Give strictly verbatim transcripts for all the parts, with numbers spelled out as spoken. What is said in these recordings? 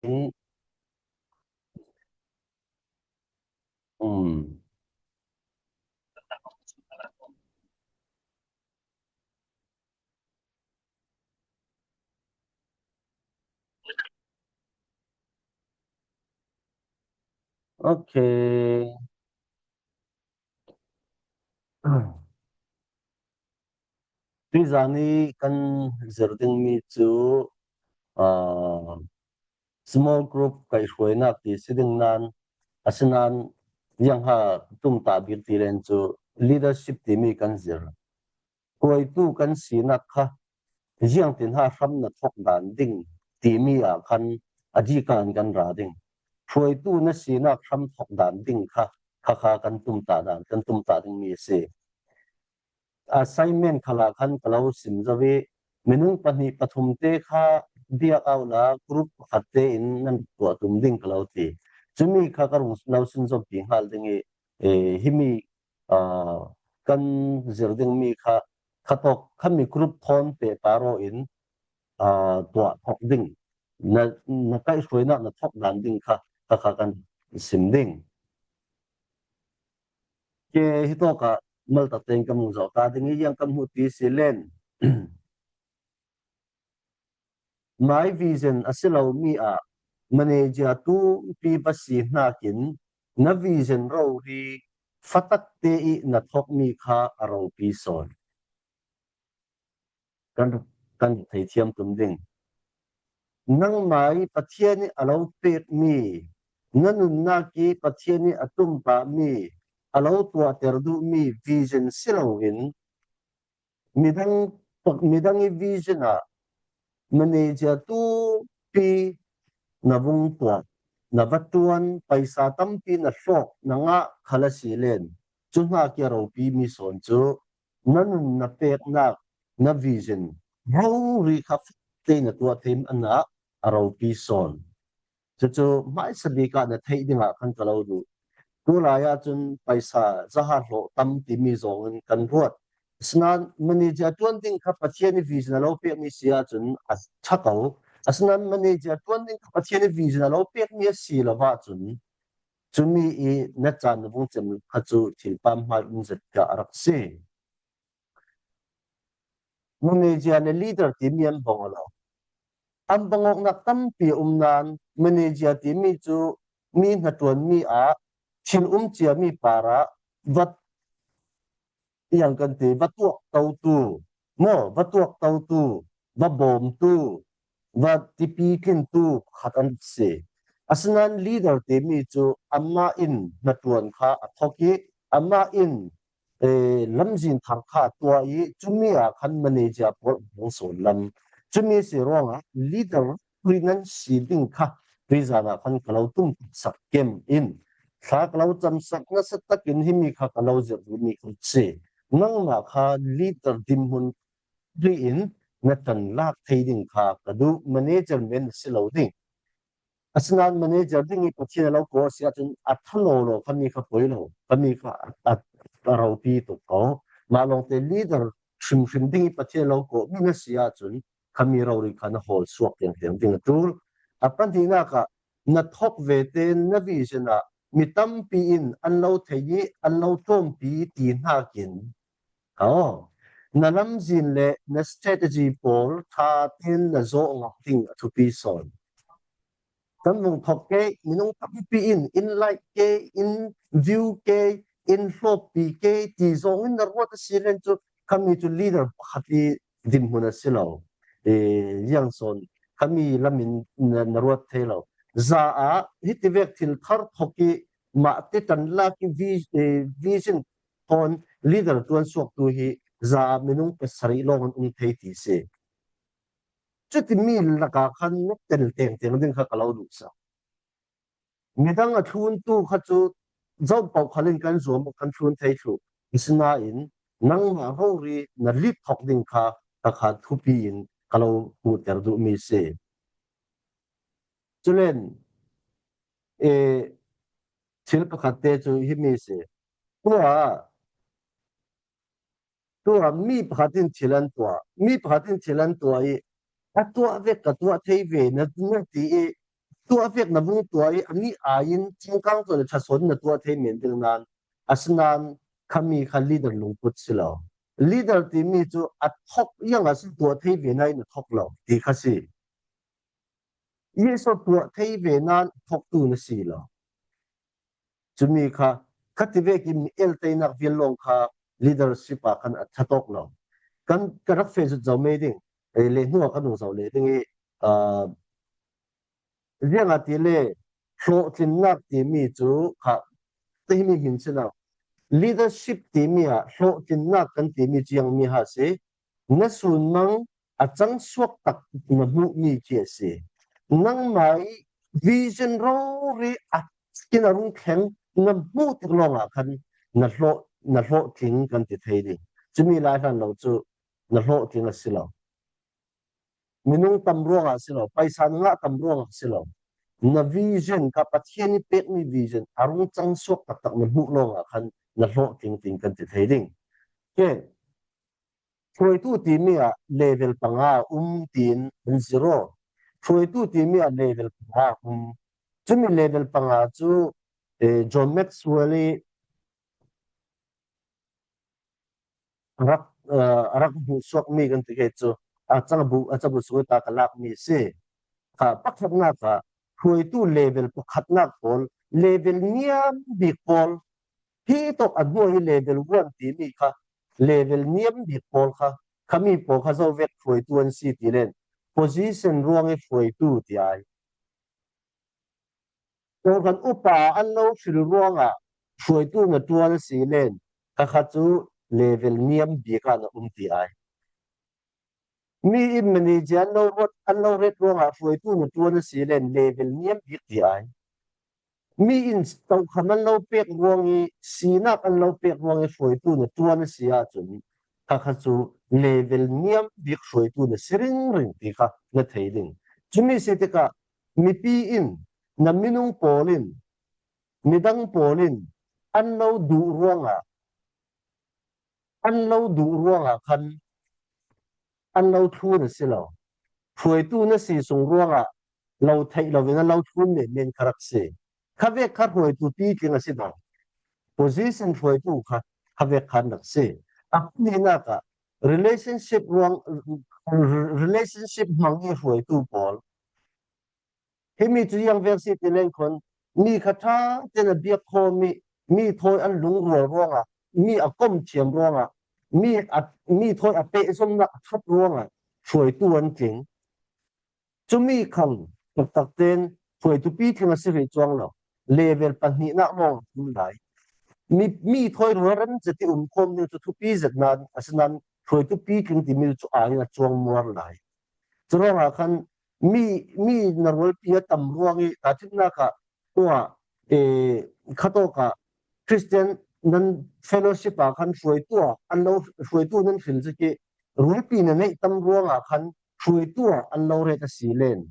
in, um, okay. Tuizan i kan zir ding mi cu, aa, small group kaihhruainak ti si ding nan, asinain ziangha tumtah bik ti len cu leadership timi kan zir. Hruaitu kan sinak kha ziangtin ha hram na thok dan ding timi ah khan a dika in kan ra ding. Hruaitu na sinak hram thok dan ding kha, kha kha kan tumtah dan, kan tumtah ding mi a si. Assignment khalah khan ka lo sim zo i, minung pahnih pathum te kha biak au la group pakhat te in nan tuah tum ding ka lo ti. Cumi kha ka rung lo sin zo pi hngal ding i, eh, himi, ah, kan zir ding mi kha, kha tawk kha mi group thawn pehpar aw in, aa, tuah thok ding, na, na kaihhruainak na thok dan ding kha, kha, kha kan sim ding. Ke hi tawkah maltak tein kan hmuh zawh ta ding i, ziang kan hmuh ti si len. My vision a si lomi ah manager tumpi va si hnakin na vision rori fatak te i na thokmi kha a ropi sawn. Kan, kan theithiam tum ding. Nangmah i Pathian i a lo pekmi, na nunnak i Pathian i a tumpahmi, a lo tuahter duhmi vision si loin, midang, midang i vision ah manager tumpi na vung tuah, na va ṭuan, paisa tampi na hlawk, na ngah khal a si len, cu hnak i a ropi mi sawn cu na nun na peknak, na vision rori kha fatte na tuah thei hmanh ah a ropi sawn. Cucu hmaisa bik ah na theih dingah khan ka lo duh. Tulai ahcun paisa zaha hlawh tam timi zong in kan ruat. Asinain manager ṭuan ding kha Pathian i vision a lo pekmi si ahcun a ṭha ko. Asinain manager ṭuan ding kha Pathian i vision a lo pekmi a si lo ahcun cumi i na caan na vung cem kha cu thilpam hmai um zet ka a rak si. Manager le leader timi an bang aw lo. An bang awknak tampi a um nain manager timi cu mi hnaṭuanmi ah thil um ciami parah va, iang kan ti, va tuak totu maw, va tuak totu, va bawmtu, va tipi tlintu pakhat an si. Asinain leader timi cu amah in hnaṭuan kha a thok i, amah in, eh, lamzin thar kha a tuah i, cumi ah khan manager pawl a hmang sawn lam. Cumi si ruangah leader ri nan si ding kha tuizan ah khan ka lo tum sak kem in, thla ka lo camsak nasa takin himi kha ka lo zirh duhmi kha si. Nangmah kha leader dinhmun ri in na ṭan lak thei ding kha ka duh, manager men na si lo ding. Asinain manager ding i Pathian a lo kawh a si ahcun a ṭha lawlaw khami kha poi lo, khami kha a, a, a ropi tuk ko. Mah lawngte leader hrimhrim ding i Pathian a lo kawhmi na si ahcun khami rori kha na hawl suak tiangtiang ding a ṭul. A pahnihnak ah na thawk ve tein na vision ah mi tampi in an lo thei i an lo tlawmpi ti hnakin, aw, na lamzin le na strategy pawl ṭha tein na zawh ngak ding a thupi sawn. Kan vung thawk ke, minung tampi in in like ke, in view ke, in hlawppi ke ti zong in na ruat a si len cu khami cu leader pakhat i dinhmun a si lo. Eh, ziang sawn khami lam in na, na ruat thei lo. Za ah hitivek thil thar thawk i mah te ṭan lak i vi-, eh, vision thawn leader ṭuan suaktu hi za ah minung pasarih lawng an um thei ti si. Cutimi lakah khan na tel tengteng ding kha ka lo duhsak. Midang a thluntu kha cu zoh paoh khal in kan zuam, kan thlun thei thluh. Asinain nangmah rori na lit thawk ding kha ka kha thupi in ka lo hmuhter duhmi si. Culen, eh, thil pakhat te cu himi si. Tuah, tuah mi pakhat in thil an tuah, mi pakhat in thil an tuah i, a tuah vek ka tuah thei ve na, na ti i, Tuah vek na vung tuah i a nih ai-in changkang tuah le ṭha sawn na tuah thei men ding nan, a si nan khami kha leader lungput si lo. Leader timi cu a thok iang a si tuah thei ve nai na thok lo ti kha si. Jesuh tuah thei ve nan thoktu na si lo. Cumi kha, kha ti vekin mi elteinak vial lawng kha leadership ah khan a ṭha tawk lo. Kan, ka rak feh zut zo mei ding, eh, le hnu ah kan nung zo le ding i, ah, ziangahtile hlawhtlinnak timi cu kha, te himi hmin si lo. Leadership timi ah hlawhtlinnak kan timi cu ziangmi ha si. Na sunmang a cang suak tak na hmuhmi khi a si. Nangmah i vision rori a kin a rung thleng na hmuh tik lawngah khan na hlawh, na hlawhtling kan ti thei ding. Cumi lai hlan lo cu na hlawhtling a si lo. Minung tam ruangah a si lo, paisa na ngah tam ruangah a si lo. Na vision kha Pathian i pekmi vision a rung cang suak taktak na hmuh lawngah khan na hlawhtling tiin kan ti thei ding. Ke, hruaitu timi ah level panga um tiin an zir aw. Hruaitu timi ah level panga um. Cumi level panga cu, eh, John Maxwell i a rak, eh, a rak hmuh suakmi kan ti kei cu a cang bu, a cabu sung i ta ka lakmi si. Kha pakhatnak ah hruaitu level pakhatnak pawl, level niam bik pawl, hi tawk a hnuai hi level one timi kha, level niam bik pawl kha, khami pawl kha zo vek hruaitu an si ti len, position ruang i hruaitu ti ai. Kawhhran upa an lo hril ruangah hruaitu na ṭuan a si len, kha kha cu level niam bik ah na um ti ai. Mi in manager an lo ruat, an lo ret ruangah hruaitu na ṭuan a si len level niam bik ti ai. Mi in tokham an lo pek ruang i, sinak an lo pek ruang i hruaitu na ṭuan a si ahcun, kha kha cu level niam bik hruaitu na si ringring ti kha na thei ding. Cumi si tikah mipi in, na minung pawl in, midang pawl in an lo duh ruangah, an lo duh ruangah khan an lo thlun a si lo. Hruaitu na si sung ruangah lo theih loin a lo thlun menmen kha rak si. Kha vek kha hruaitu pitling a si dong. Position hruaitu kha, kha vek khan rak si. A pahnihnak ah relationship ruang, relationship hmang i hruaitu pawl. Himi cu ziang vek si ti len khun, mi kha ṭha tein a biak khawm i, mi thawi an lungrual ruangah, mi a kom thiam ruangah, mi a, mi thawi a pehzomnak a ṭhat ruangah hruaitu an tling. Cumi khal taktak tein hruaitu pitling a si rih cuang lo, level pahnihnak lawng a um lai. Mi, mi thawi rualrem zet i um khawm ding cu thupi zet nan, a si nan hruaitu pitling timi cu ai in a cuang muar lai. Curuangah khan mi, mi na rualpi a tam ruang i, tahṭhimnak ah tuah, eh, khatawk ah Christian nan fellowship ah khan hruaitu ah an lo, hruaitu nan hril zik i, rualpi na neih tam ruangah khan hruaitu ah an lo ret a si len,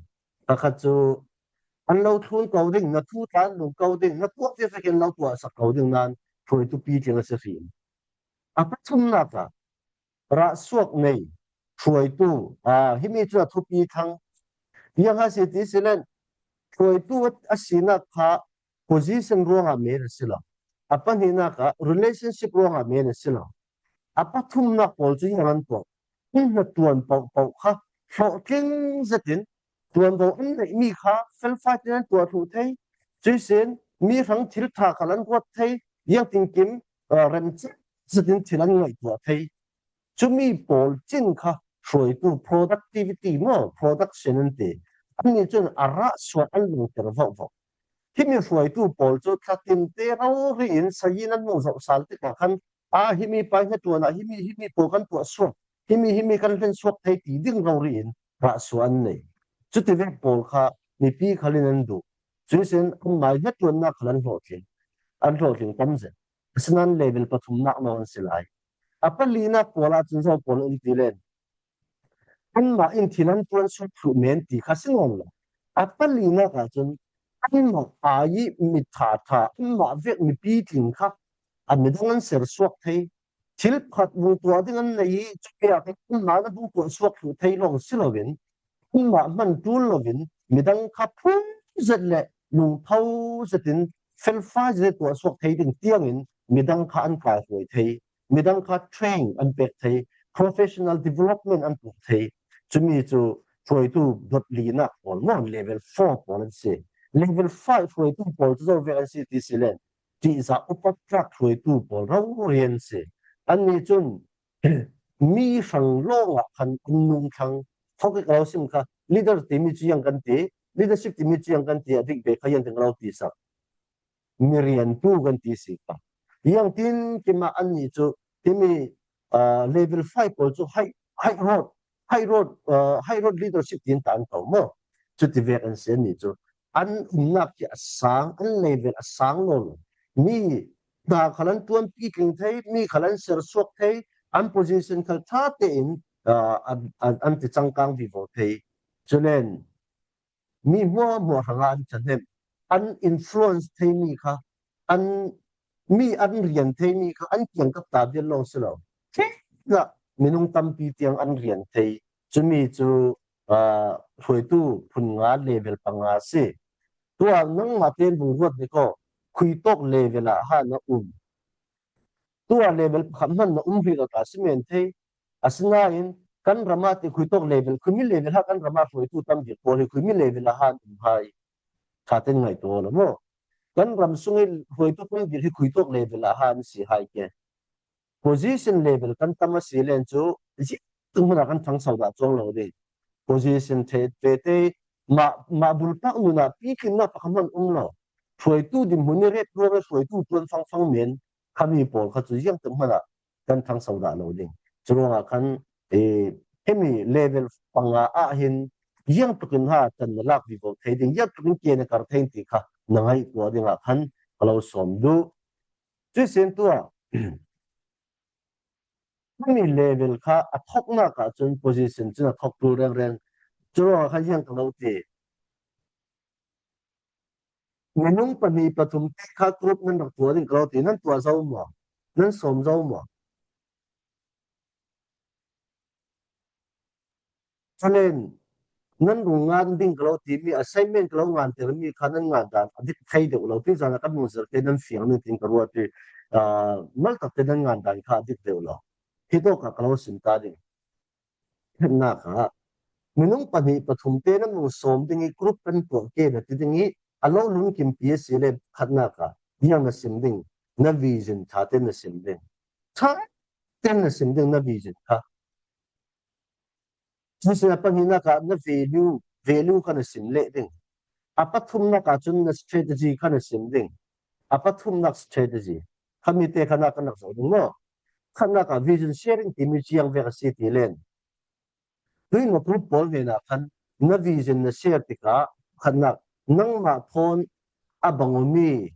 kha kha cu an lo thlun ko ding, na thu tla an lung ko ding, na tuah vialte an lo tuahsak ko ding nan hruaitu pitling a si hrih. A pathumnak ah rahsuak nei hruaitu, aa, himi cu a thupi thlang. Ziang a si ti si len, hruaitu a sinak kha position ruangah men a si lo. A pahnihnak ah relationship ruangah men a si lo. A pathumnak pawl cu ziang an tuah. An hnaṭuan paohpaoh kha hlawhtling zetin ṭuanvo an neihmi kha felfai tein an tuah thluh thei. Cuihsin mi hrang thil ṭha khal an ruat thei. Ziangtinkim, aa, remcang zetin thil an ngaihtuah thei. Cumi pawl cin kha hruaitu productivity maw, production an ti. Annih cun a rahsuak an lungter vohvoh. Himi hruaitu pawl cu thlatimte rori in sayin an nung zoh sal tikah khan, a, himi pa hnaṭuan ah himi, himi pawl kan tuah suak, himi, himi kan hlen suak thei ti ding rori in rahsuak an nei. Cuti vek pawl kha mipi khal in an duh. Cuihsin anmai hnaṭuannak khal an hlawhtling, an hlawhtling tam zet. Asinain level pathumnak lawng an si lai. A palinak pawl ahcun zo pawl an ti len. Anmah in thil an ṭuan suak thluh men ti kha si nawn lo. A palinak ahcun anmah ai i mi ṭha ṭha, anmah vek mipi tling kha a midang an ser suak thei. Thil pakhat vung tuah ding an nei i, cuti ah khan anmah na vung tuah suak thluh thei lawng si loin, anmah hman ṭul loin midang kha phung zet le lungtho zetin felfai zet tuah suak thei ding tiangin midang kha an kaihruai thei, midang kha train an pek thei, professional development an tuah thei. Cumi cu hruaitu dot linak pawl maw, level four pawl an si. Level five hruaitu pawl cu zo vek an si ti si len, ṭihzah upat tlak hruaitu pawl rori an si. Annih cun mi hrang lawngah khan an nung thlang. Thawk i ka lo sim kha, leader timi cu ziang kan ti, leadership timi cu ziang kan ti, a dik ve kha ziang kan lo ti sak. Mi riantu kan ti si kha. Ziang tin kimah annih cu timi, aa, level five pawl cu high, high road, high road, aa, high road leadership tin ta an ko maw? Cuti vek an si annih cu. An umnak hi a sang, an level a sang lo lo. Mi hna khal an ṭuanpi tling thei, mi khal an ser suak thei, an position khal ṭha tein, aa, an, an, an ti cangkang vivo thei. Culen mi hmuahhmuah hrangah an ṭhahnem, an influence theimi kha, an, mi an rian theimi kha an kiangkap ta vial lawng si lo. Ṭhitnak minung tampi tiang an rian thei. Cumi cu, aa, hruaitu phun nga level panga a si. Tuah nangmah tein vung ruat dik aw, khuitawk level ah ha na um. Tuah level pakhat hmanh na um hrih lo ta si men thei. Asinain kan ram ah ti khuitawk level, khuimi level ha kan ram ah hruaitu tam bik pawl hi khuimi level ah ha an um hai. Ṭha tein ngaihtuah aw lo maw? Kan ram sung i hruaitu tam bik hi khuitawk level ah ha an si hai ke. Position level kan tam a si len cu ziangtu hmanh ah kan ṭhangso dah cuang lo ding. Position ṭhet ve te, mah, mah bulpak nun ah pitlinnak pakhat hmanh um lo. Hruaitu dinhmun i ret ruang i hruaitu ṭuan fangfang men khami pawl kha cu ziangtu hmanh ah kan ṭhangso dah lo ding. Curuangah khan, eh, hemi level panga ah hin ziangtluk in ha ṭan na lak vivo thei ding, ziangtluk in ke na kar thei ti kha na ngaihtuah dingah khan ka lo sawm duh. Cuih sin tuah, hemi level kha a thawknak ah cun position cun a thawk ṭul rengreng. Curuangah khan ziang ka lo ti. Minung pahnih pathum te kha group nan rak tuah ding ka lo ti, nan tuah zo maw? Nan sawm zo maw? Culen nan rung ngan ding ka lo timi assignment ka lo ngantermi kha nan ngan dan a dik thei deuh lo. Tuzan ah kan hmuhzirh te nan fiang ning tiin ka ruat i, aa, maltak te nan ngan dan kha a dik deuh lo. Hi tawk ah ka lo sim ta ding. Khatnak ah minung pahnih pathum te nan rung sawm ding i group kan tuah ke na ti ding i a lo lungkimpi a si le khatnak ah ziang na sim ding, na vision ṭha te na sim ding. Ṭha te na sim ding na vision kha. Cusin a pahnihnak ah na value, value kha na sim leh ding. A pathumnak ah cun na strategy kha na sim ding. A pathumnak strategy. Khami te kha nak kan rak zoh ding maw? Khatnak ah vision sharing timi ziang vek a si ti len. Tui na group pawl hnenah khan na vision na share tikah khatnak nangmah thawn a bang awmi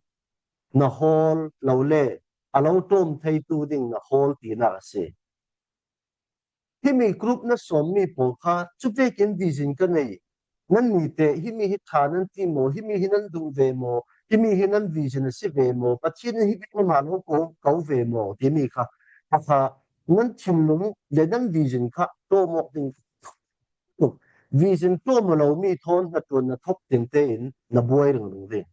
na hawl lo le a lo ṭawm theitu ding na hawl tinak a si. Himi group na sawmmi pawl kha cuvekin vision ka nei. Nannih te himi hi ṭha nan ti maw, himi hi nan duh ve maw, himi hi nan vision a si ve maw, Pathian in himi amah lo ko, ko ve maw timi kha, kha, kha nan thinlung le nan vision kha ṭawm awk ding tuk. Vision ṭawm a lomi thawn hnaṭuan na thawk tinte in na buai ringring ding.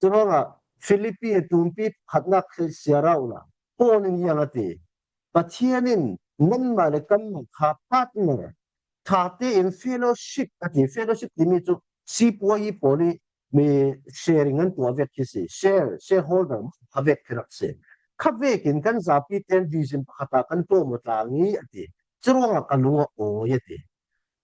Curuangah Filipi a tumpi khatnak khi siar uh la, Paul in ziang a ti, Pathian in nanmah le kanmah kha partner, ṭha tein fellowship a ti, fellowship timi cu sipuai pawl i mi sharing an tuah vek khi si, share, shareholder kha vek khi rak si. Kha vekin kan zapi ten vision pakhat ah kan ṭawm aw tlang i a ti. Curuangah ka lung a awi a ti.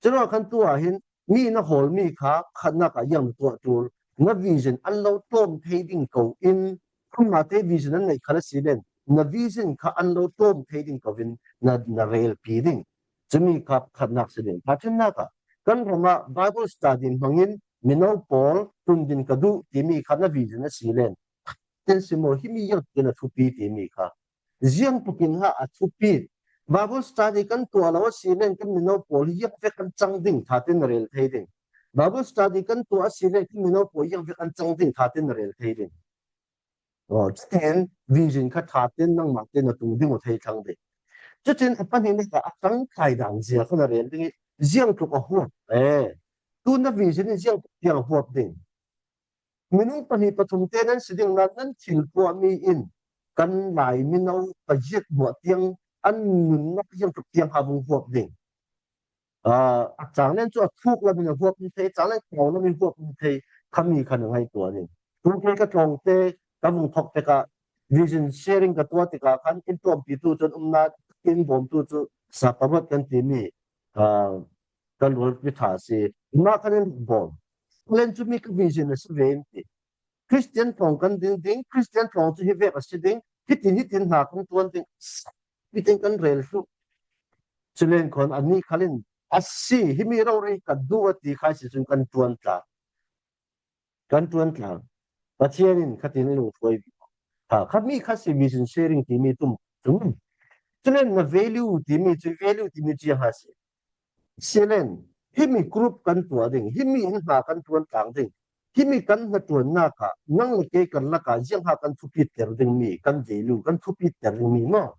Curuangah khan tu ah hin mi na hawlmi kha khatnak ah ziang na tuah ṭul, na vision an lo ṭawm thei ding ko in, amah te vision an neih khal a si len, na vision kha an lo ṭawm thei ding ko in na, na relpi ding. Cumi kha khatnak si ding. Pathumnak ah kan ram ah Bible study hmangin mino pawl tundin ka duh timi kha na vision a si len, ten si maw, himi ziang tluk in a thupi timi kha ziang tluk in ha a thupi. Bible study kan tuah lo a si len kan mino pawl hi ziang vek an cang ding ṭha tein na rel thei ding. Bible study kan tuah a si len kan mino pawl ziang vek an cang ding ṭha tein na rel thei ding. Aw, cutin vision kha ṭha tein nangmah tein na tung ding uh thei thlang ding. Cutin a pahnihnak ah a ṭangkai dan zia kha na rel ding i ziang tluk a huat. Eh, Tu na vision in ziang tiang huap ding. Minung pahnih pathum te nan si ding nan, nan thil pua mi in kan lai mino paziat buah tiang an nunnak ziang tuk tiang ha vung huap ding. Ah, a cang len cu a thuk lam in a huap in thei, cang len kau lam in huap in thei, khami khan a ngaihtuah ding. Tu ke ka tlawng te, ka vung thok te ka vision sharing ka tuah tikah khan in tuampi tu cun umna in bawm tu cu sa paruat kan timi, ah, kan rualpi ṭha a si. Mah khan in bawm. Len cu mi ka vision a si ve in ti. Christian tlawng kan din ding, Christian tlawng cu hi vek a si ding, hitin hitin hna kan tuan ding. Hitin kan rel hluh. Culen khan a nih khal in a si, himi rori ka duh a ti kha si cun kan tuan tla. Kan tuan tla. Pathian in khatin a lungthuai. Ha, khami kha si vision sharing timi tum. Tum. Culen na value timi cu, value timi cu ha si. Silen, himi group kan tuah ding, himi in hna kan tuan tlang ding, himi kan hnaṭuannak ah nang le kei kan lakah ziang ha kan thupit ter dingmi, kan value kan thupit ter dingmi maw?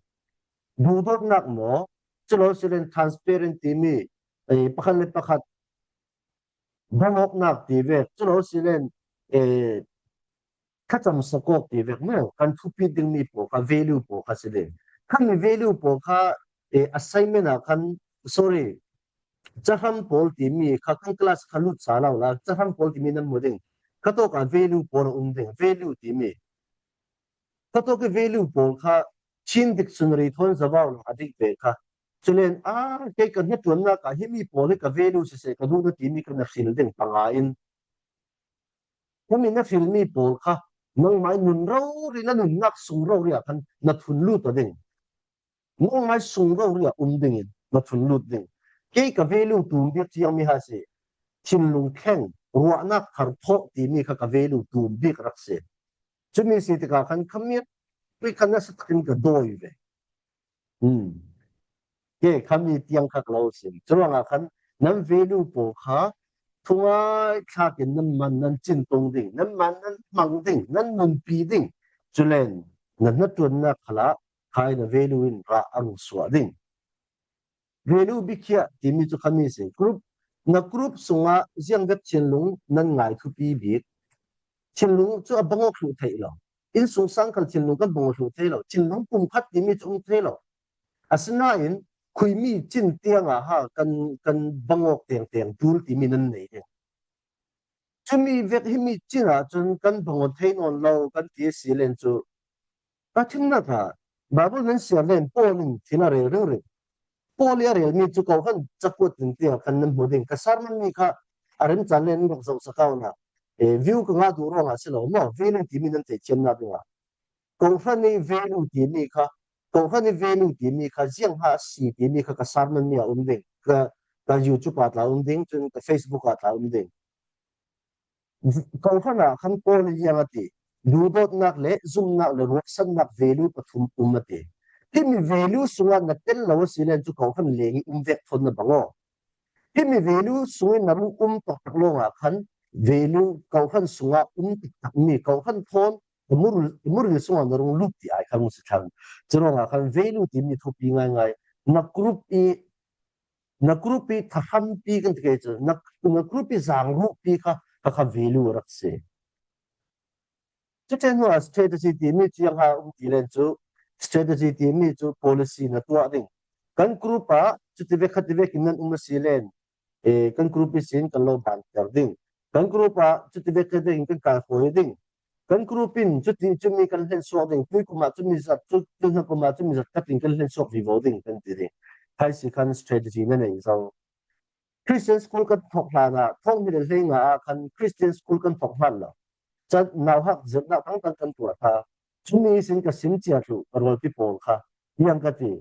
Duhdawtnak maw? Culo silen transparent timi, eh, pakhat le pakhat bawngawknak ti vek, culo silen, eh, kacam sakawk ti vek maw, kan thupit dingmi pawl kha value pawl kha si ding. Khami value pawl kha, eh, assignment ah khan, sorry, cahram pawl timi kha kan class kha lut sa lo la, cahram pawl timi nan mu ding. Kha tawk ah value pawl a um ding, value timi. Kha tawk i value pawl kha Chin dictionary thawn zavau lo a dik ve kha. Culen, ah, kei ka hnaṭuannak ah himi pawl hi ka value siseh, ka duhna timi kan a hril ding panga in. Himi na hrilmi pawl kha nangmai nun rori, na nunnak sung rori ah khan na thun lut aw ding. Nangmai sung rori ah um dingin na thun lut ding. Kei ka value tum bik ciang mi ha si. Thinlung thleng, ruahnak thar thawh timi kha ka value tum bik rak si. Cumi si tikah khan khamiat pui khan nasa takin ka dawi ve. Hmm. Ke khami tiang kha ka lo sim. Curuangah khan nan value pawl kha thungai thlakin nan man nan cin tung ding, nan man nan hmang ding, nan nunpi ding. Culen na hnaṭuannak khalah khai na value in rah a rung suah ding. Value bikhiah timi cu khami si. Group, na group sungah ziangvek thinlung nan ngai thupi bik. Thinlung cu a bangawk hluh theih lo. Innsungsang khal thinlung kan bangawk hluh thei lo. Thinlung pumkhat timi cu um thei lo. Asinain khuimi cin tiangah ha kan, kan bangawk tengteng tul timi nan nei ding. Cumi vek himi cin ahcun kan bangawk thei nawn lo kan ti a si len cu ka thimnak ah Baibal nan siar len Paul in thil a rel ringring. Paul i a relmi cu ko khan cakuat in tiang khan nan hmu ding. Ka sermon mi kha a remcan len in rak zoh sakau na, eh, view ka ngah duh ruangah si lo maw, value timi nan theithiamnak dingah. Kohhran i value timi kha, Kohhran i value timi kha ziang ha a si timi kha ka sermon mi ah um ding, ka, ka YouTube ah tla um ding, cun ka Facebook ah tla um ding. Kohhran ah khan Paul i ziang a ti, duhdawtnak le zumnak le ruahsannak value pathum um a ti. Himi value sungah na tel lo a si len cu kohhran leng i um vek thawn na bang aw. Himi value sungin na rung um taktak lawngah khan value kohhran sungah um taktakmi kohhran thawn ka muril, ka muril sungah na rung lut ti ai khan si thlang. Curuangah khan value timi thupi ngaingai. Na group i, na group i thahrampi kan ti kei cu, na, na group i zangruhpi kha, kha, kha value a rak si. Cuti hnu ah strategy timi cu ziang ha um ti len cu, strategy timi cu policy na tuah ding. Kan group ah cuti vek khati vekin nan um a si len, eh, kan group ihsin kan lo banter ding. Kan group ah cuti vek khati vekin kan kai hruai ding. Kan group in cuti cumi kan hlen suak ding. Tui kum ah cumi zat, cu, cu hna kum ah cumi zat khat in kan hlen suak vivo ding kan ti ding. Khai si khan strategy na nei zo. Christian school kan thok hlan ah, thawng hnih le hlei nga ah khan Christian school kan thok hlan lo. Can nauhak zirhnak dangdang kan tuah hna. Cumi sin ka sim cia thluh ka rualpi pawl kha. Tiang ka ti.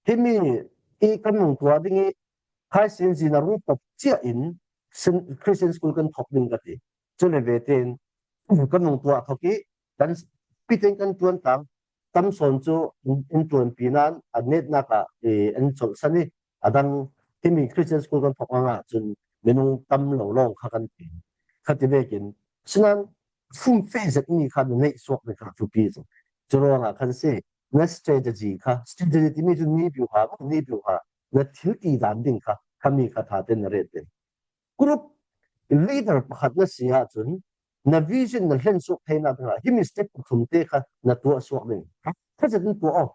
Himi i kan nung tuah ding i khai sin zin a rung pop cia in sin, Christian school kan thok ding ka ti. Cu le ve tein kan nung tuah thok i kan pitin kan tuan tang. Tam sawn cu in tuanpi nan a netnak ah i an colhsan i a dang himi Christian school kan thok ngah cun minung tam lo lawng kha kan ti. Khati vekin sinan fumfe zetmi kha na neih suak mi kha thupi cu. Curuangah khan si na strategy kha, strategy timi cu ni piu ha, ni piu ha, na thil ti dan ding kha, khami kha ṭha tein na ret ding. Group, leader pakhat na si ahcun na vision na hlen suak theinak dingah himi step pathum te kha na tuah suak ding. Kha zetin tuah aw.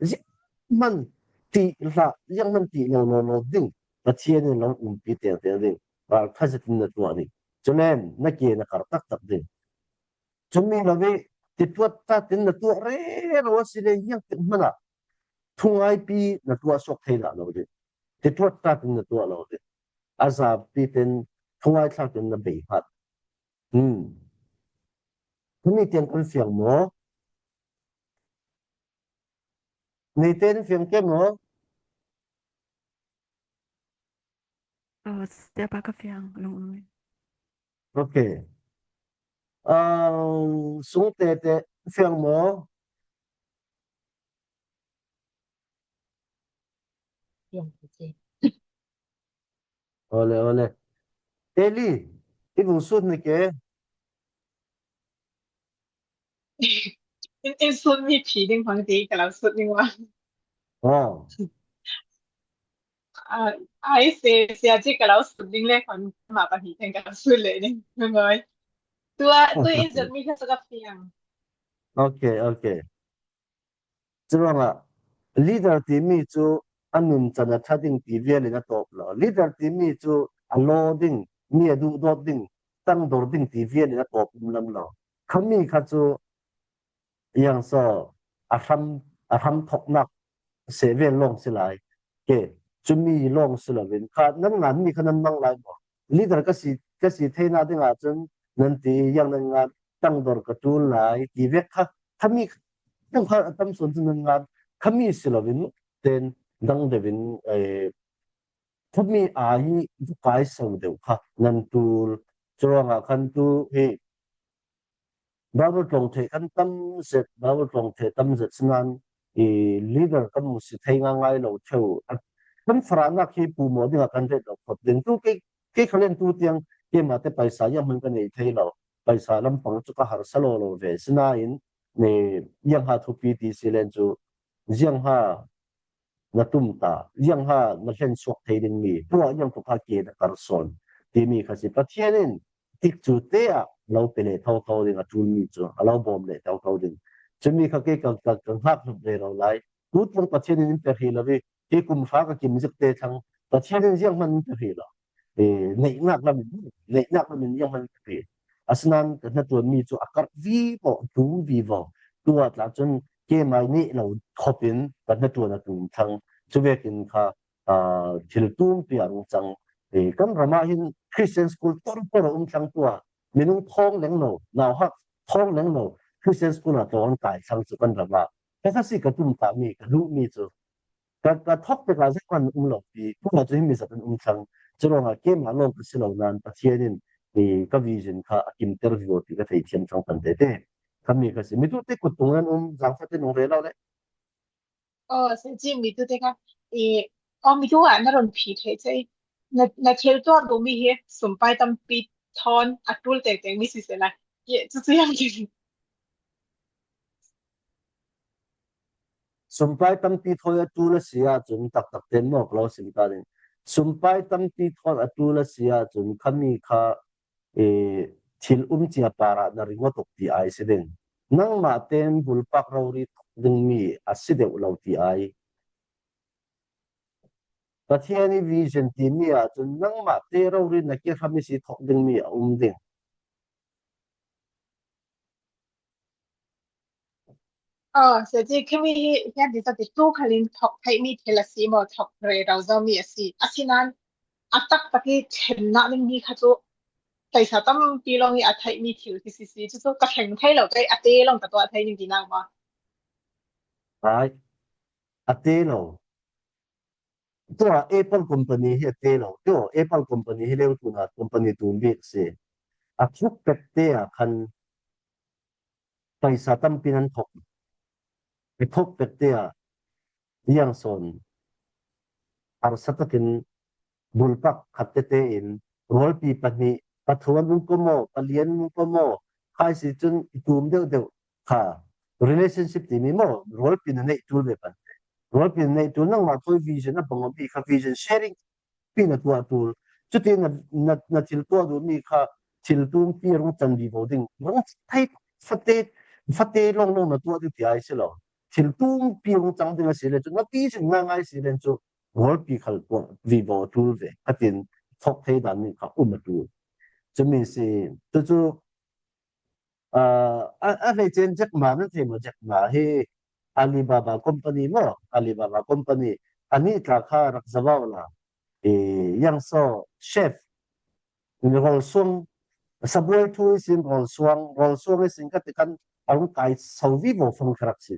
Ziahman ti hlah, ziahman ti lo lo lo ding. Pathian in lo umpi tengteng ding. Kha zetin na tuah ding. Culen na ke na kar taktak ding. Cumi lo i tituat tatin na tuah rero a si le ziang tik hmanah thungaipi na tuah suak thei dah lo ding. Tituat tatin na tuah lo ding. A zapi ten thungai thlakin na bei hmat. Hmm. Himi tiang kan fiang maw? Ni ten fiang ke maw? Oh, siapa ka fiang lung ui. Okay. Um, sung tete fiang maw? Yang putih. Ole, ole. Eli, i vung sut ni ke? In, in sut mi phi ding phang ti ka lau sut ning wa. Oh. Ah, ai se, se a ji ka lau sut ding le kon ma pa hi ten ka lau sut le ding. Ngoi. Tua, tu in sut mi ka sa ka fiang. Okay, okay. Curuangah leader timi cu a nuncan a ṭha ding ti vial in a tawp lo. Leader timi cu a law ding, mi a duhdawt ding, tangdor ding ti vial in a tawp um lam lo. Khami kha cu yang so a hram, a hram thoknak seh vel lawng si lai. Ke, cumi lawng si loin kha nan ngan mi kha nan mang lai maw? Leader ka si, ka si theinak ding ahcun nan ti yang nan ngan, tangdor ka ṭul lai ti vek kha, khami, kha a tam sawn cu nan ngan, khami si loin ten dang deuh in, eh, khami ai hi kai so deuh kha nan ṭul. Curuangah khan tu hi Bible tlawng theih kan tam zet, Bible tlawng theih tam zet sinain i leader kan mu si thei ngaingai lo theu. Kan farahnak hi puhmawh dingah kan ret lo khawp ding. Tu kei, kei khalen tu tiang keimah te paisa zianghman ka nei thei lo. Paisa lampang cu ka harsa lo lo ve. Sinain ni ziangha thupi ti si len cu ziangha na tum ta, ziangha na hlen suak thei dingmi, tuah ziang tuk kha ke na kar sawn timi kha si. Pathian in tikcu te ah lo pe leh thotho ding a ṭulmi cu a lo bawm leh thotho ding. Cumi kha ke ka, ka, ka hngak hlup rero lai. Tu tlung Pathian in in pe hrih lo i, hi kum hra ka kim zik te thlang Pathian in zianghman in pe hrih lo. Eh, neihnak lam in, neihnak lam in zianghman in pe hrih. Asinain ka hnaṭuanmi cu a karh vivo, a tum vivo. Tuah tla cun keimah nih lo khop in ka hnaṭuan a tum thlang. Cuvekin kha, aa, thil tumpi a rung cang. Eh, kan ram ah hin Christian school tor tor a um thlang tuah. Minung thawng leng lo, nauhak thawng leng lo, Christian school ah tlawng an kai thlang cu kan ram ah. Ka kha si ka tum tami, ka duhmi cu. Ka, ka thok tikah zat kan um lo ti, kum ah cu himi zat an um thlang. Curuangah keimah lawng ka si lo nain Pathian in i ka vision kha a kimter vivo ti ka thei thiam thlang kan tete. Khami kha si. Mitu te kut tung an um, zangfah te nung rel lo le. Oh, sa ji mitu te kha, i, oh, mitu ah na run phi thei cei. Na, na thil tuah duhmi hi sumpai tampi thawn a ṭul tengteng mi si se lai. Ye, cu cu yang ki. Sumpai tampi thawi a ṭul a si ahcun taktak ten maw ka lo sim ta ding. Sumpai tampi thawn a ṭul a si ahcun khami kha, eh, thil um cia parah na ringawt tuk ti ai si ding. Nangmah ten bulpak rori thok dingmi a si deuh lo ti ai. Pathian i vision timi ahcun nangmah te rori na kehram i si thok dingmi a um ding. Oh, sa ji khimi hi hian ti tu khalin thok theihmi thil a si maw, thok rero zomi a si. Asinain a taktak i thlennak ding mi kha cu paisa tampi lawng i a theihmi thil khi si si. Cu cu ka thleng thei lo, kei a te lawng ka tuah thei ning ti nak maw? Ai, a te lo. Tua Apple company hi a te lo. Tua Apple company hi leu tuna company tu bik si. A thuk pek te ah khan paisa tampi nan thok. A thok pek te ah ziang sawn harsa takin bulpak khat tete in rualpi pahnih, pathum an um ko maw, pali an um ko maw, khai si cun i tum deuh deuh kha relationship timi maw, rualpi na neih tul ve pan. Rualpi na neih tul nangmah thawi vision a bang awm i kha vision sharing pi na tuah tul. Cuti na, na, na thil tuah duh mi kha thil tumpi a rung cang vivo ding. Rung thei fate, fate long long na tuah ding ti ai si lo. Thil tumpi rung cang ding a si le cu, na pi cin ngai ngai si le cu, rualpi khal tuah vivo a tul ve. Ka tin thok thei dan mi kha um a tul. Cumi si, tu cu, ah, a, a hleice in Jack Ma nan thei maw, Jack Ma hi Alibaba company maw, Alibaba company. Anih tla kha rak zavau la. I, yang so, chef, rawl suang, sabuai thu i sin, rawl suang, rawl suang i sin ka ti kan a rung kai so vivo fang kha rak si.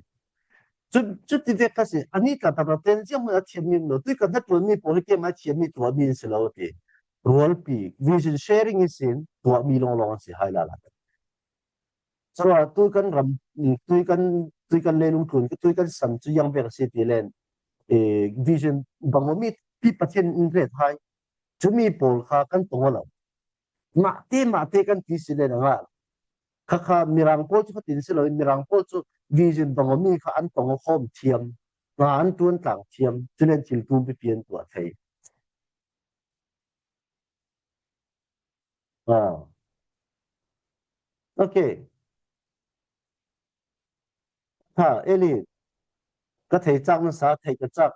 Cu, cu ti vek ka si, anih tla tak ten ziang hmun a thiam mi lo, tui kan hna tuan mi pawl hi keimah thiam mi tuah mi in si lo ti. Rualpi, vision sharing i sin, tuah mi long long an si hai la la. Cuma tui kan ram, tui kan, tui kan leilung tlun, tui kan sam cu yang vek a si ti len, eh, vision bang mi pi Pathian in ret hai. Cumi pawl kha kan tong lo. Mahte, mahte kan ti si len a ngah. Kha kha Mirang pawl cu kha tin si lo, Mirang pawl cu vision bang mi kha an tong khawm thiam. Nga an tuan tlang thiam. Cu len thil tum pipi an tuah thei. Ah. Ok. Ha, Eli, ka thei cak na sa, thei ka cak.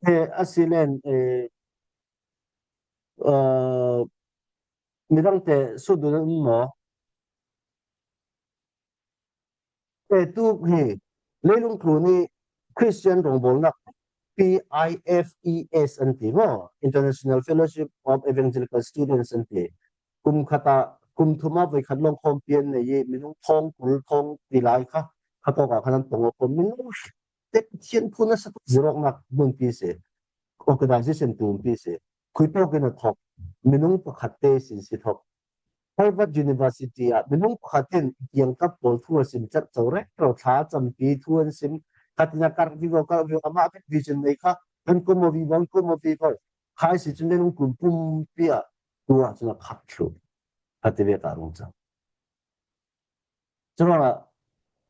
Eh, a si len, eh, eh, midang te sut duh na um maw? Eh, tu hi, leilung tlun i Christian rongbawlnak P I F E S an ti maw? International Fellowship of Evangelical Students an ti. Kum khat ah, kum thum ah voikhat lawng khawmpi an nei i, minung thawng kul thawng ti lai kha, kha tawk ah khan an tong a khawm. Minung te Pathian thu nasa tuk zirawknak hmunpi si, organization tumpi si, khui tawk in a thawk, minung pakhat te sin si thawk. Harvard University ah minung pakhat in kiangkap pawl thu a sim cat co rek ro thla campi thu an sim, khatina kar vivo kar vivo amah bik vision nei kha, kan kum a vivo, kan kum a vivo. Khai si cun leilung kum pumpi ah tu ah cun a khap thlu. Khati vek ah rung cang. Curuangah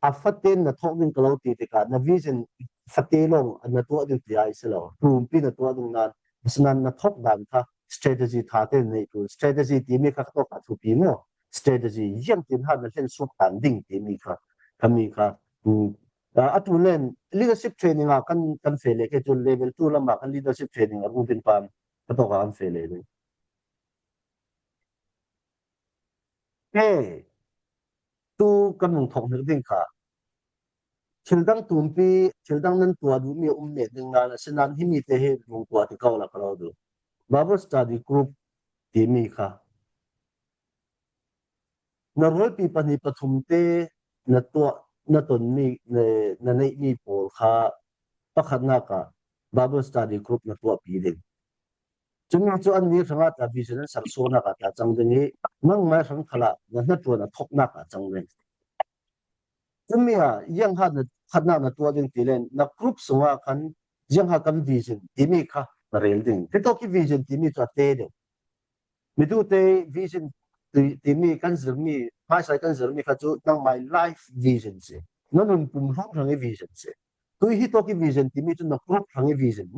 a fate na thawk ding ka lo ti tikah na vision fate lawng na tuah ding ti ai si lo. Tumpi na tuah ding nan, asinain na thawk dan kha strategy ṭha te na neih ṭul. Strategy timi kha ka tawk ah thupi maw? Strategy ziangtin ha na hlen suak dan ding timi kha, khami kha, um, a, a tu len leadership training ah kan, kan feh leh, kei cu level two lamah kan leadership training a rung ding pan ka tawk ah kan feh leh ding. He, tu kan vung thawk hnik ding kha, thil dang tumpi, thil dang nan tuah duhmi a um met ding nan, asinain himi te hi vung tuah ti ko la ka lo duh. Bible study group timi kha, na rualpi pahnih pathum te na tuah, na tonmi, na, na neihmi pawl kha pakhatnak ah Bible study group na tuahpi ding. Cumi cu annih hrangah ta vision an sersuahnak ah ta cang ding i, nangmah hrang khalah na hnaṭuan a thawknak ah cang ding. Cumi ah ziangha na khatnak na tuah ding ti len, na group sungah khan ziangha kan vision timi kha na rel ding. Hitawk i vision timi cu a te deuh. Mitute vision ti, timi kan zirmi, hmaisai kan zirmi kha cu nangmah life vision si. Na nun pum hrawng hrang i vision si. Tui hitawk i vision timi cu na group hrang i vision.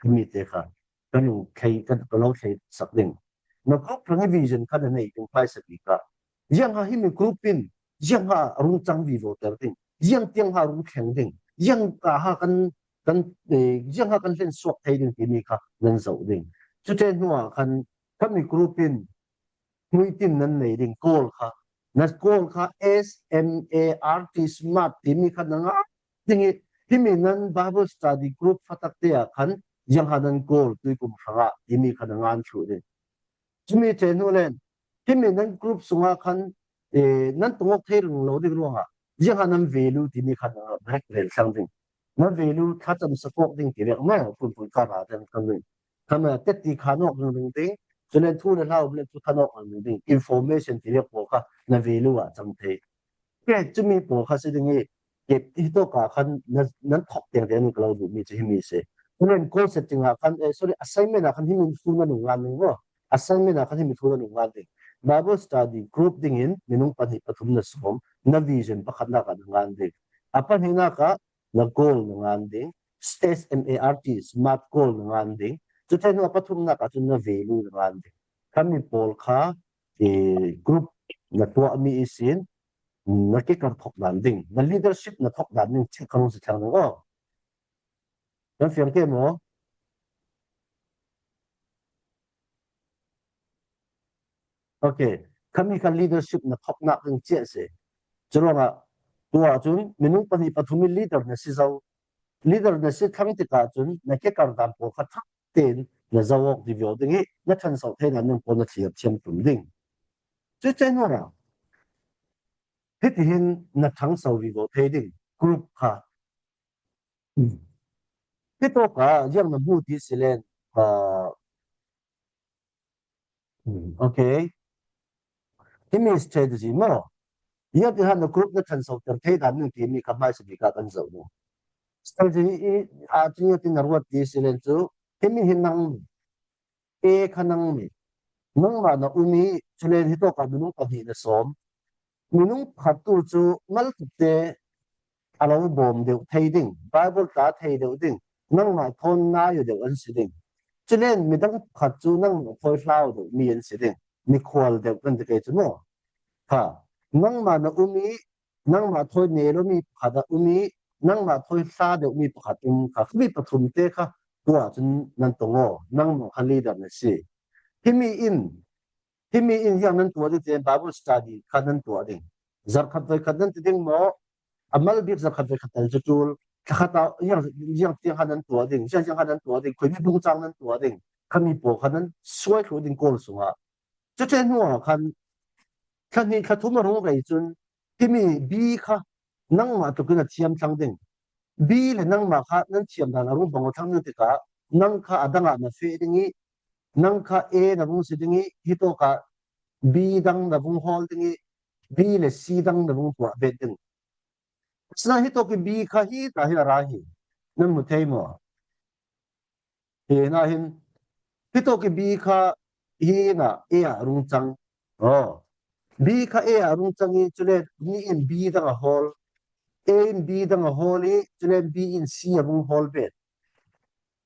Mite kha kan lo thei, kan, kan lo thei sak ding. Na group hrang i vision kha na nei ding hmaisa bik ah, ziangha himi group in ziangha a rung cang vivo ter ding, ziang tiangha a rung thleng ding, ziangha kan, kan, eh, ziangha kan hlen suak thei ding timi kha nan zoh ding. Cute hnuah khan khami group in hmuitin nan nei ding, goal kha, na goal kha S M A R T, smart timi kha na ngan ding i, himi nan Bible study group fatak te ah khan ziangha nan goal tuikum hrangah timi kha na ngan thluh ding. Cumi ṭheh hnu len, himi nan group sungah khan, eh, nan tungawk thei ring lo ding ruangah ziangha nan value timi kha na rek rel thlang ding. Na value thlacam sakawk ding ti vek maw, phunphun kha ra ten kan ring. Kha ma tetti khan awk ringring ding, cule thu le hla um le thu khan awk ringring ding, information ti vek pawl kha na value ah cang thei. Ke cumi pawl kha si ding i, ke hitawk ah khan nan, nan thawk tiang tiang ka lo duhmi cu himi si. Cule goal setting ah khan, eh, sorry, assignment ah khan himi thu na nung ngan ding maw? Assignment ah khan himi thu na nung ngan ding. Bible study group ding in minung pahnih pathum na sawm, na vision pakhatnak ah na ngan ding. A pahnihnak ah na goal na ngan ding. S M A R T, smart goal na ngan ding. Cuti hnu a pathumnak ah cun na value na ngan ding. Khami pawl kha, eh, group na tuahmi ihsin na kekar thawk dan ding, na leadership na thawk dan ding, cih kha rung si thlang ding aw. Kan fiang ke maw? Okay. Khami kha leadership na thawknak ding cia si. Curuangah tuah cun minung pahnih pathum in leader na si zo. Leader na si thlang tikah cun na kekar dan pawl kha thak tein na zoh awk vivo ding i na ṭhanso thei dan ding pawl na thlir thiam tum ding. Cuti hnu ah hitihin na ṭhanso vivo thei ding group kha. Hitawk ah ziang na hmu ti si len, ah, okay. Himi strategy maw? Ziangtin han na group na ṭhansoter thei dan ning timi kha hmaisa bik ah kan zoh ding. Strategy i, ah, ziangtin na ruat ti si len cu, himi hi nang, A kha nangmi, nangmah na um i, culen hitawk ah minung pahnih na sawm. Minung pakhat tu cu maltuk te a lo bawm deuh thei ding, Bible tla thei deuh ding, nangmah thawn nai aw deuh an si ding. Culen midang pakhat cu nangmah thawi hlau deuh mi an si ding, mikhual deuh kan ti kei cu maw? Kha, nangmah na um i, nangmah thawi ne lomi pakhat a um i, nangmah thawi hla deuhmi pakhat um kha, khami pathum te kha tuah cun nan tong aw, nangmah kha leader na si. Himi in, himi in ziang nan tuah ding, tiah Bible study kha nan tuah ding. Zarh khat voi khat nan ti ding maw? A mal bik zarh khat voi khat tal cu tul. Thla khat ah ziang, ziang tiang kha nan tuah ding, ziang, ziang kha nan tuah ding, khuimi bungcang nan tuah ding. Khami pawl kha nan suai thluh ding kawl sungah. Cuti hnu ah khan thla hnih thla thum a rung rei cun, himi B kha nangmah tlukin a thiam thlang ding. B le nangmah kha nan thiam dan a rung bang aw thlang ding tikah, nang kha a dang ah na feh ding i, nang kha A na vung si ding i, hitawk ah B dang na vung hawl ding i, B le C dang na vung tuah bet ding. Asinain hitawk i B kha hi ta hi a ra hi. Nan hmu thei maw? Hi nahin, hitawk i B kha hi na A ah a rung cang. Aw. B kha A ah a rung cang i, cule ni in B dang a hawl. A in B dang a hawl i, cule B in C a vung hawl bet.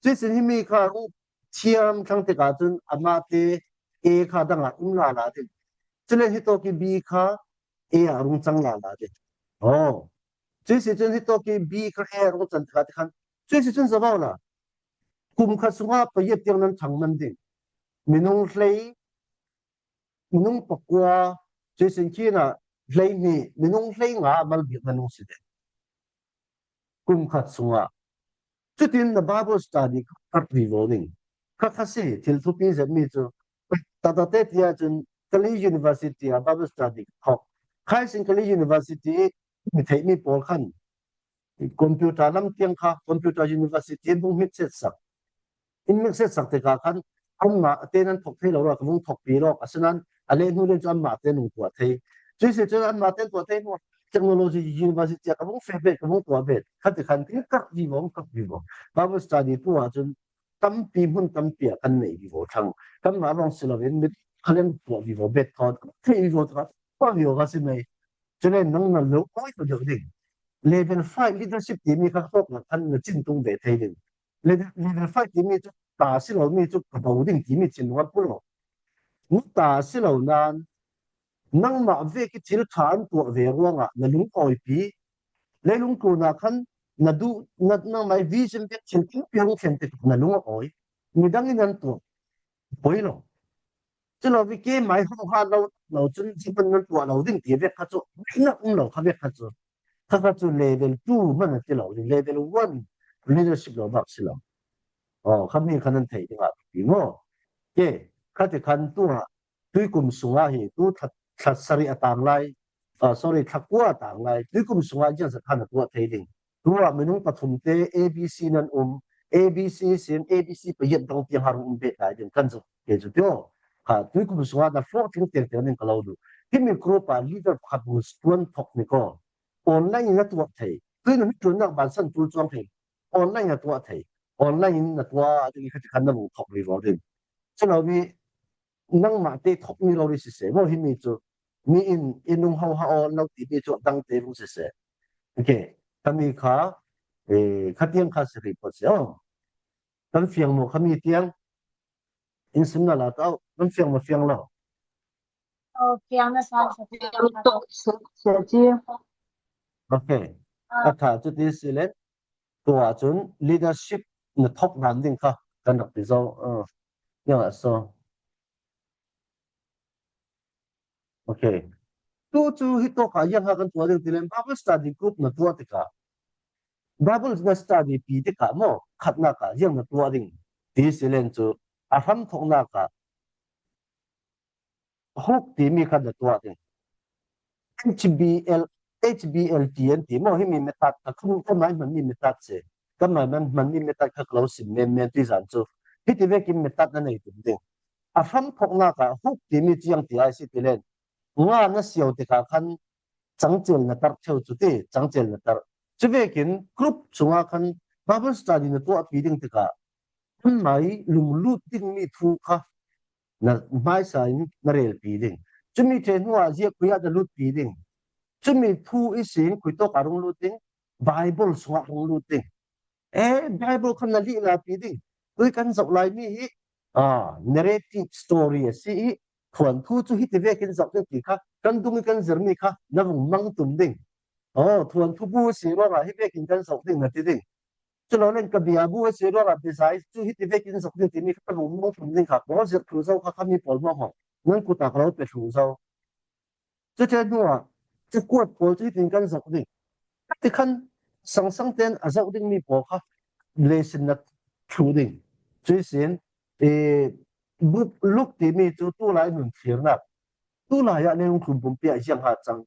Cuihsin himi kha a rung thiam thlang tikah cun amah te A kha dang ah um lala ding. Cule hitawk i B kha A ah a rung cang lala ding. Aw. Cuihsin cun hitawk i B kha A ah a rung cang tikah tikhan. Cuihsin cun zoh la. Kum khat sungah payat tiang nan ṭhang man ding. Minung hlei, minung pakua, cuihsin khin ah hlei hnih, minung hlei nga a mal bik nan hung si ding. Kum khat sungah. Cutin na Bible study kha kat vivo ding. Kha kha si, thil thupi zetmi cu. Tata te tia cun Kalay University ah Bible study ka thawk. Khaisin Kalay University mi theihmi pawl khan computer lam tiang kha, computer university in hung hmit set sak. In hmit set sak tikah khan anmah te nan thawk thei lo ruah ka vung thawkpi lawk. Asinain a leh hnu len cu anmah te nung tuah thei. Cuihsin cun anmah te tuah thei hnu technology university ah ka vung feh bet, ka vung tuah bet. Kha ti khan ti kak vivo, kak vivo. Bible study tu ah cun tampi hmun tampi ah kan neih vivo thlang. Kanmah lawng si loin mit kha len tuah vivo bet thawn. Theih vivo tikah tuah vivo kha si mai. Cule nang na lo awi tu deuh ding. Level five leadership timi kha thawk nak khan na cin tung ve thei ding. Le-, level five timi cu ta si lo mi cu ka bo ding timi thinlung an pu lo. Na ta si lo nain nangmah vek i thil ṭha an tuah ve ruangah na lung awipi. Leilung tlunah khan na duh, na, nangmah i vision vek thil tampi hung thlen tikah na lung a awi. Midang in an tuah poi lo. Culo i keimah i hong ha lo, lo cun ziban nan tuah lo ding ti vek kha cu na um lo kha vek kha cu. Kha kha cu level two hman a ti lo, level one leadership lo bak si lo. Aw, kha mi kha nan thei dingah pi maw? Ke, kha ti khan tu ah tuikum sungah hi, tu thla, thla sarih a tang lai, ah, sorry, thla kua a tang lai, tuikum sungah ziangzat khan a tuah thei ding. Tu ah minung pathum te A B C nan um, A B C sin, A B C payat dang tiang har um bet lai ding kan zuk ke cu tio. Kha tuikum sungah na hlawh tling tiang tiang ding ka lo duh. Himi group ah leader pakhat bu tuan thok ni ko. Online in na tuah thei. Tui na mi tuannak ban san tul cuang thei. Online na tuah thei. Online in na tuah ding i kha ti khan na bu thok vivo ding. Culo mi nangmah te thok mi lo ri siseh. Maw himi cu mi in i nung ho ha aw lo ti mi cu a dang te bu siseh. Okay. Kami kha Eh, khatiang kha si ri pawt si aw. Kan fiang maw khami tiang? In sim na la tau, kan fiang maw fiang lo? Oh, fiang na sa sa fiang na. Sia ci. Okay. A tha chu ti si le, tua chun leadership na thok dan ding kha kan rak ti zo. Uh, yang a so. Okay. Tu chu hi tawka yang ha kan tua ding ti le, Bible study group na tua tika. Bible na study pi tika maw, khatna ka yang na tua ding. Ti si len chu, a hram thokna ka. Hook timi kha na tuah ding. H B L, H B L T an ti maw, himi method kha, kan, kan mai hman mi method se. Kan mai hman, hman mi method kha ka lo sim men men ti zan chu. Hiti vekin method na nei tum ding. A hram thokna ka hook timi chiang ti ai si ti len. Nga na siau te ka khan changchel na tar theu chu ti, changchel na tar. Chu vekin group chunga khan Bible study na tuah pi ding te ka. Kan mai lunglut ding mi thu kha na hmaisa in na relpi ding. Chumi ṭhe hnuah ziah khuiah na lutpi ding. Chumi thu i sin khuitawkah rung lut ding, Bible sungah rung lut ding. E, Bible khan na lihla pi ding. Tui kan zoh lai mi hi, a, narrative story a si i, thuanthu chu hiti vekin zoh ding ti kha, kan dung i kan zir mi kha, na vung mang tum ding. Aw, thuanthu bu si ruangah hi vekin kan zoh ding na ti ding. Chu lo len ka bia bu a si ruangah bizai chu hiti vekin zoh ding timi kha ka lungmuang thum ding kha, ka zirh thlu zo kha, kha mi pawl hmawk hmawk nan kutah ka lo pe thlu zo. Chu ṭhe hnuah chu kuat pawl chu hitin kan zoh ding. Ti khan sangsang ten a zoh ding mi pawl kha leisin na thlu ding. Chu i sin, eh, Luk timi chu tulai nun thlirnak. Tulai ah leilung tlum pumpi ah ziang ha cang.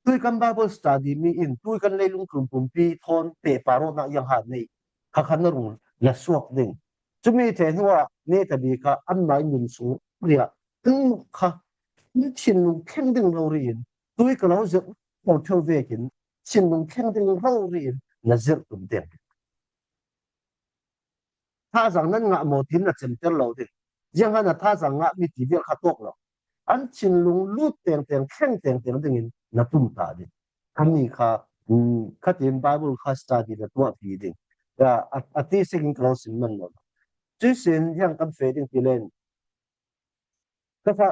Tui kan Bible study mi in, tui kan leilung tlum pumpi thawn pehpar awknak ziang ha nei. Kha khan na rung la suak ding. Chumi ṭhe hnuah ne ta bik ah an mai nun sung riah. An kha, an thinlung thleng ding lo ri in. Tui ka lo zirh lo ṭheu vekin, thinlung thleng ding lo ri in, na zirh tum ding. Thazang nan ngah maw tin na cemter lo ding. Ziang han a thazang ngah mi ti vial kha tawk lo. An thinlung lut tengteng, thleng tengteng dingin na tum ta ding. Kha mi kha, um, khatin Bible kha study na tuah pi ding. Ya, a, a ti sekin ka lo sim man lo. Chu sin ziang kan fe ding ti len. Ka kha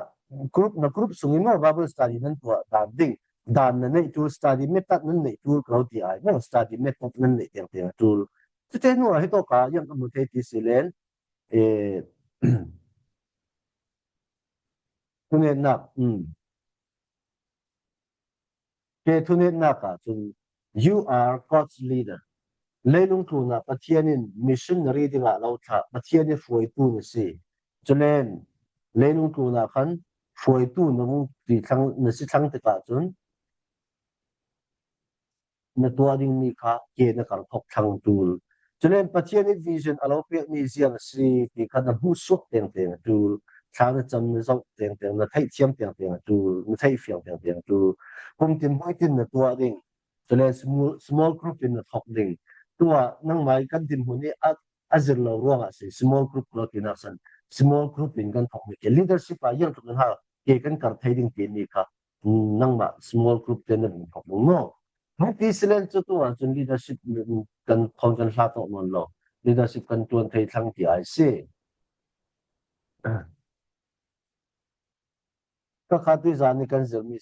group na group sungin maw Bible study nan tuah dan ding. Dan na neih tul, study method nan neih tul ka lo ti ai. Maw study method nan neih tengteng a tul. Chu ṭhe hnuah hi tawka ziang ka mu thei ti si len. Eh, thunetnak, um. Ke thunetnak ah cun, "You are God's leader." Leilung tlunah Pathian in missionary dingah lo thlah, Pathian i hruaitu na si. Culen leilung tlunah khan hruaitu na vung ti thlang, na si thlang tikah cun, na tuah dingmi kha ke na karthawk thlang tul. Culen Pathian i vision a lo pekmi ziang a si ti kha na hmuh suak tengteng a tul. Thla na cam na zoh tengteng, na theih thiam tengteng a tul, na theih fiang tengteng a tul. Kum tin hmui tin na tuah ding. Culen small, small group in na thawk ding. Tuah nangmah i kan dinhmun i a, a zir lo ruangah si, small group lo tinak san, small group in kan thawk mi ke. Leadership ah ziang tluk in hal ke kan kar thei ding timi kha nangmah small group te na vung thawk ding maw? Hmai ti si len cu tu ah cun leadership kan thawn kan hla tawh nawn lo. Leadership kan ṭuan thei thlang ti ai si. Ka kha tuizan i kan zirmi